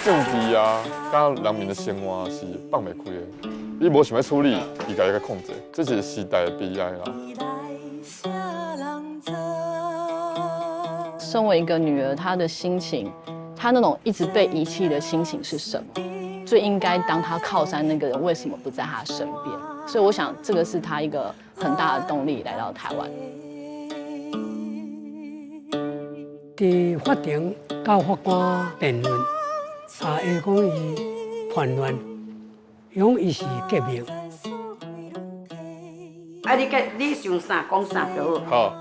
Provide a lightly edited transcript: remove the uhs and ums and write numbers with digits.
政治啊，佮人民的生活是放袂開的。你無想欲處理，伊共你控制，這是時代的悲哀啦。身為一個女兒，她的心情，她那種一直被遺棄的心情是什麼？最應該當她靠山那個人，為什麼不在她身邊？所以我想，這個是她一個很大的動力來到台灣。佇法庭佮法官辯論，啊，伊講伊叛亂，伊講伊是革命。啊，你計你想啥講啥就好。好。